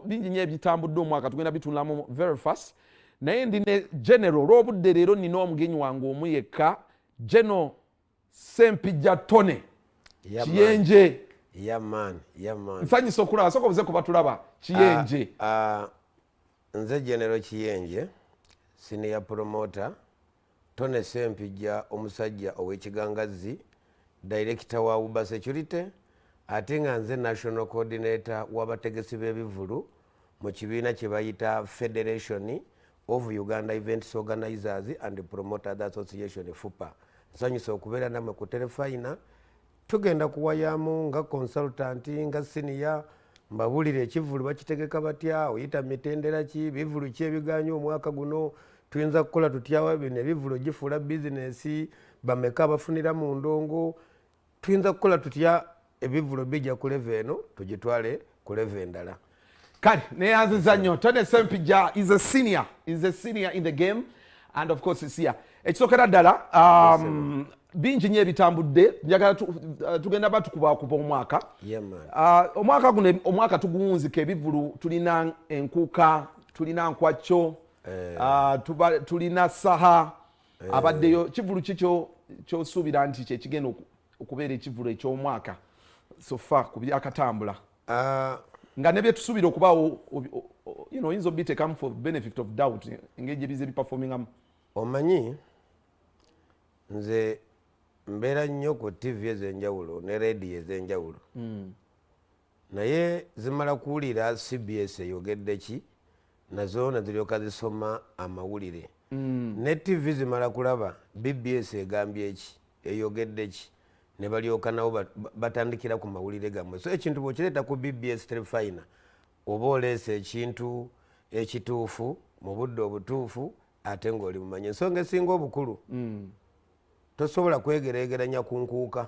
Bingi nnyo ebitambudde omwaka, tugenda bitunulamu very fast, naye ndi ne General. Olw'obudde leero nina omugenyi wange omu yekka, General Sempijja Tone Kiyenje. Yeah man. Nsanyusa okulaba. Soka obuze kuba tulaba, Kiyenje. Ah, nze General Kiyenje, senior promoter Tone Sempijja, omusajja ow'ekigangazi, director wa Uber Security, ate nga nze national coordinator w'abategesi b'ebivulu mu kibiina kye bayita Federation of Uganda Events Organizers and Promoters Association, FUPA. Nsanyusa okubeera namwe ku Terefayina. Tugenda kuwayamu nga consultant, nga senior, mbabulire ekivulu bakitegeka batya, oyita mitendera ki, bivulu ki ebiganya omwaka guno, tuyinza kukola tutya bino ebivulu gifuula bizinesi, bameka abafunira mu ndongo, tuyinza kukola tutya ebivulu bijja ku level eno tugitwale ku level endala. Kale neyanziza nnyo. Tone Sempijja is a senior in the game and of course is here. Ekisookera ddala, bingi nnyo ebitambudde. Njagala tugenda batukubakuba omwaka. Yeah, man. Omwaka guno, omwaka tuguwunzika ebivulu. Tulina Enkuuka, tulina Nkwakyo, tulina Saha abaddeyo. Kivulu kikyo kyosuubira nti kyekigenda okubeera ekivulu eky'omwaka so far ku byakatambula, nga ne byetusuubira okubaawo oyinza obiteekamu for benefit of doubt, engeri gye bize biperformingamu? Omanyi nze mbeera nnyo ku TV ez'enjawulo ne rediyo ez'enjawulo, naye zimala kuwulira CBS eyogedde ki, nazo neziryoka zisoma amawulire, ne TV zimala kulaba BBS egambye eki, eyogedde ki, ne balyoka nabo batandikira ku mawulire gammwe. So ekintu bw'okireeta ku BBS Terefayina, oba oleese ekintu ekituufu mu budde obutuufu, ate ng'oli mumanyi ensonga esinga obukulu. Tosobola kwegeregeranya ku Nkuuka.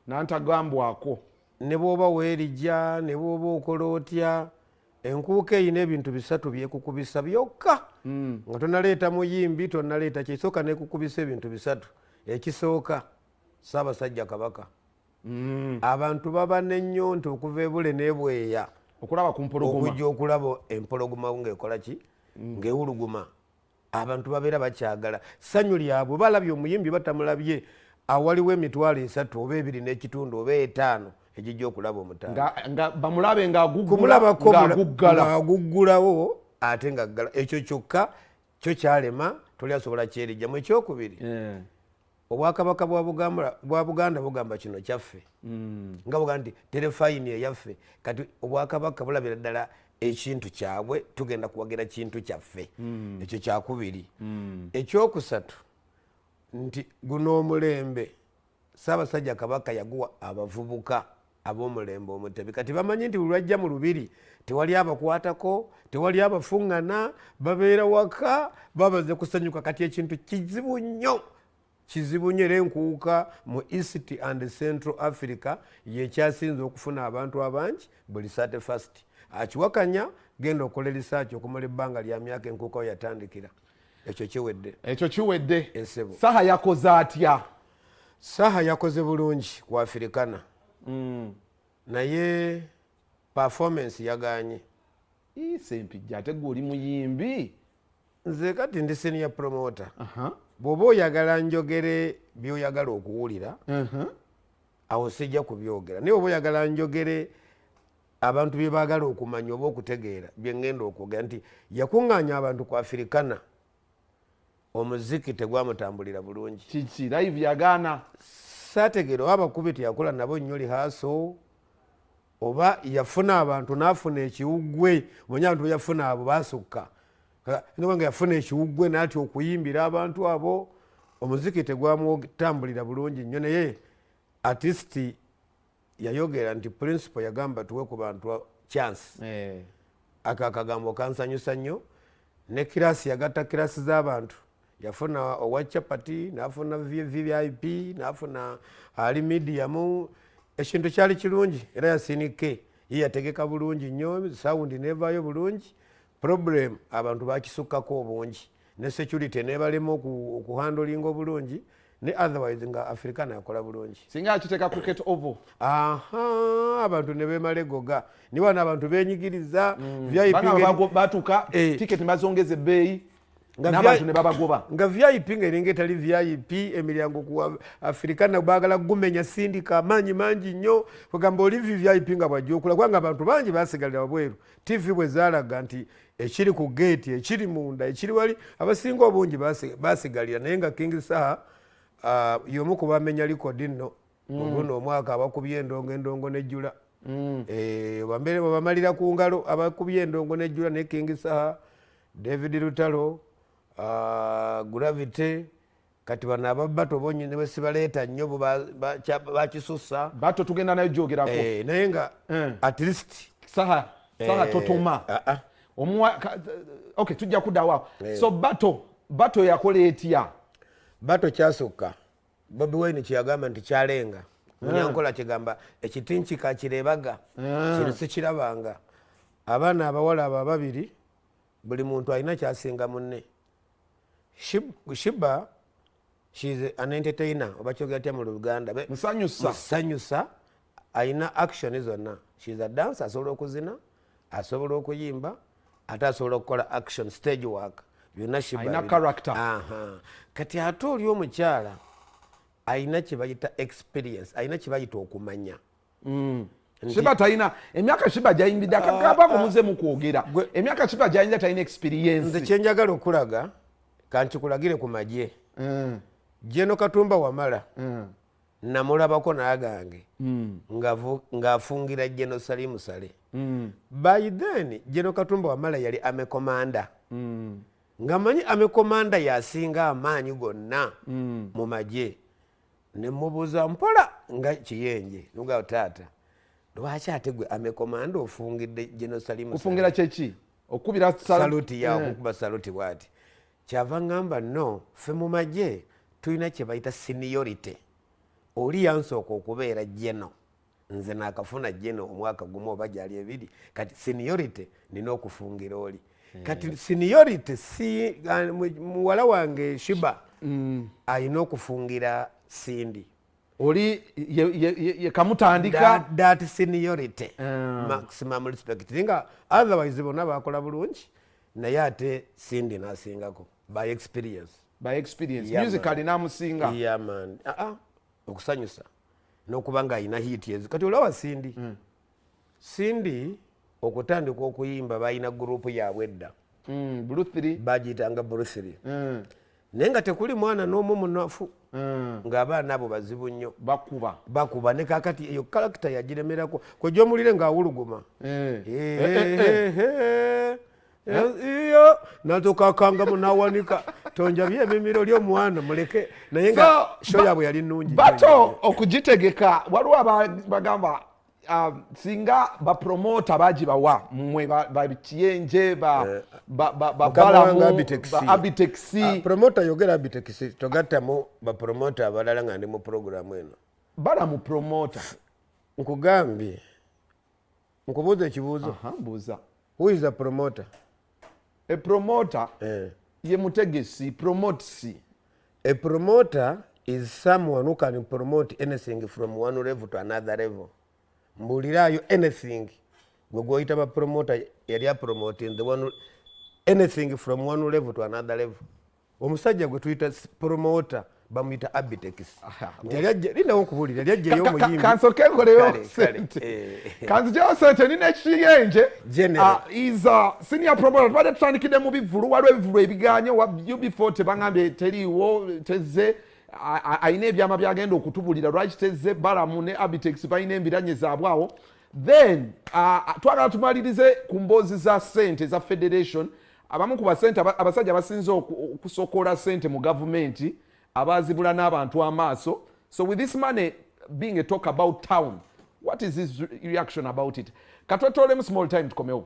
Nantagambwako. Ne bw'oba weerijja, ne bw'oba okola otya, Enkuuka eyina ebintu bisatu byekukubisa byokka nga tonaleeta muyimbi, tonaleeta kyekisooka. Nekukubisa ebintu bisatu. Ekisooka, Ssaabasajja Kabaka. Abantu baba nennyonta okuva ebule nebweya okulaba ku mpologoma. Okujja okulaba empologoma ng'ekola ki, ng'ewuluguma. Abantu babeera bakyagala ssanyu lyabwe. Balabye omuyimbi, batamulabye, awaliwo 30,000 oba 2.5 oba 5 egijja okulaba omutaano. Nga bamulabe ng'aguggula. Kumulabako. Ng'aguggala. Ng'aguggulawo ate nga ggala. Ekyo kyokka kyo kyalema, toli asobola kyerijjamu. Ekyokubiri, obwakabaka bwa Buganda bugamba kino kyaffe, nga bugamba nti Terefayini eyaffe. Kati obwakabaka bulabira ddala ekintu kyabwe, tugenda kuwagira kintu kyaffe. Ekyo kyakubiri. Ekyokusatu nti guno omulembe Ssaabasajja Kabaka yaguwa abavubuka ab'omulembe Omutebi. Kati bamanyi nti buli lwajja mu lubiri tewali abakwatako, tewali abafuŋŋana, babeera waka babaze kusanyuka. Kati ekintu kizibu nnyo, kizibu nnyo. Era Enkuuka mu East and Central Africa yekyasinze okufuna abantu abangi buli 31st. Akiwakanya, genda okola research okumala ebbanga lya myaka Enkuuka we yatandikira. Ekyo kiwedde. Ekyo kiwedde. Esebo. Saha yakoze atya? Saha yakoze bulungi ku Africana, naye performance yaganye. Ii, Sempijja, ate gwe oli muyimbi. Nze kati ndi senior promoter. Bw'oba oyagala njogere byoyagala okuwulira, awo sijja kubyogera, naye oba oyagala njogere abantu bye baagala okumanya oba okutegeera, bye ŋŋenda okwogera nti yakuŋŋaanya abantu ku Africana, omuziki tegwamutambulira bulungi. Kiki, live yagaana? Saategeera oba abakubi teyakola nabo nnyo rehearsal, oba yafuna abantu n'afuna ekiwuggwe. Omanyi abantu beyafuna abo basukka nga yafuna ekiwuggwe naati okuyimbira abantu abo, omuziki tegwamutambulira bulungi nnyo. Naye artist yayogera nti principal yagamba tuwe ku bantu chance. Ako akagambo kansanyusa nnyo. Ne class yagatta class z'abantu, yafuna owa chapati, nafuna VIP, nafuna ali medium. Ekintu kyali kirungi, era yasinike ye yategeka bulungi nnyo, sound nevaayo bulungi. Problem abantu bakisukkako obungi, ne security nebalema okuhandlinga obulungi. Ne otherwise nga Africana yakola bulungi. Singa akiteeka Cricket Oval. Aha, abantu ne beemala egoga, niwana abantu benyigiriza. VIP. Bana batuuka, tiketi bazongeza ebbeeyi n'abantu ne babagoba. Nga VIP nga eringa etali VIP, emiryango ku Africana baagala gumenya, sindika amaanyi mangi nnyo, kugamba oli VIP nga bwajja okula, kubanga abantu bangi basigalira wabweru. TV bwe zaalaga nti ekiri ku geeti, ekiri munda, ekiri wali, abasinga obungi basigalira. Naye nga King Saha y'omu ku bamenya likodi nno mu guno omwaka, abakubye endongo, endongo nejjula. Bambeere babamalira ku ngalo, abakubye endongo nejjula ne King Saha, David Lutalo, Gravity. Kati bano ababato bonyi ne bwesibaleeta nnyo, bo bakisusa. Bato tugenda nayo gyogerako. Naye nga at least Saha, Saha totoma. Ah, ah. Omuwa okay, tujja kuddawo awo. So bato yakola etya? Bato kyasukka Bobi Wine kyeyagamba nti kyalenga munyankola, kigamba ekiti nkikakirebaga, kino sikirabanga. Abaana abawala abo ababiri, buli muntu alina kyasinga munne. Sheebah, she's an entertainer, oba kyogera tya mu Luganda? Musanyusa. Musanyusa, alina action zonna. She's a dancer, asobola okuzina, asobola okuyimba, ate asobola okukola action, stage work, byonna Sheebah Alina abiri. character. Aha. Kati ate oli omukyala alina kye bayita experience, alina kye bayita okumanya. Sheebah talina emyaka. Sheebah gyayimbidde akakabako muze mu kwogera, emyaka Sheebah gyayimbidde talina experience. Nze kyenjagala okulaga, kankikulagire ku magye. General Katumba Wamala namulabako n'agange ng'afungira General Salim Saleh. By then General Katumba Wamala yali army commander, nga manyi army commander yasinga amaanyi gonna mu magye. Nemubuuza mpola nga kiyenje, nuga taata, lwaki ate gwe army commander ofungidde General Salim Saleh? Kufungira kyeki? Okubira saluti ya okukuba saluti bwati. Kyava ŋŋamba, no, ffe mu magye tulina kye bayita seniority. Oli yansooka okubeera general, nze nakafuna general omwaka gumu oba gyali ebiri. Kati seniority, nina okufungira oli. Kati seniority si muwala wange Sheebah alina okufungira Cindy. Oli ye kamutandika. That seniority, maximum respect. Nga otherwise bonna bakola bulungi, naye ate Cindy nasingako by experience. By experience. Yeah, musically namusinga. Yeah, man. Ah, ah, okusanyusa n'okuba nga alina hit ezo. Kati olaba Cindy, Cindy okutandika okuyimba balina gurupu yaabwe edda. Blue Three. Bagiyitanga Blue Three, naye nga tekuli mwana n'omu munafu, ng'abaana abo bazibu nnyo. Bakuba. Bakuba. Ne kakati eyo character yagiremerako kwejja omulire ng'awuluguma. Iyo natukakangamu nawanika tonjabye emimiro ly'omwana muleke, naye nga show yaabwe yali nnungi. Bato okugitegeka, waliwo bagamba singa bapromota bagibawa mmwe bakiyenje Mukama wange. babalamu. Abitex. Ba Abitex. Ah, promoter, yogera Abitex, togattamu bapromota abalala nga ndi mu programu eno. Balamu promoter. Nkugambye, nkubuuza ekibuuzo. Aha, mbuuza. Who is a promoter? A promoter ye mutegesi, promotes. A promoter is someone who can promote anything from one level to another level. Mbulirayo anything gwe gwoyita ba promoter yali apromoting the one, anything from one level to another level. Omusajja gwe tuyita promoter bamuyita Abitex. Nti yali ajja, lindawo nkubuulira, yali ajjayo omuyimbi. Kansoke nkoleyo Kale, kale, sente. eh. Kanzijeyo sente, nina ekiyenje. General. Is a senior promoter. Tubadde tutandikidde mu bivulu, waliwo ebivulu ebiganye wa UB4, tebangambye teriiwo, tezze. Alina ebyama byagenda okutubulira lwaki tezze. Balamu ne Abitex balina embiranye zaabwe awo. Then twagala tumalirize ku mboozi za sente za federation. Abamu ku basente abasajja abasinze okusokola sente mu gavumenti, abazibula n'abantu amaaso. So with this money being a talk about town, what is his reaction about it? Katwetolemu small time, tukomewo.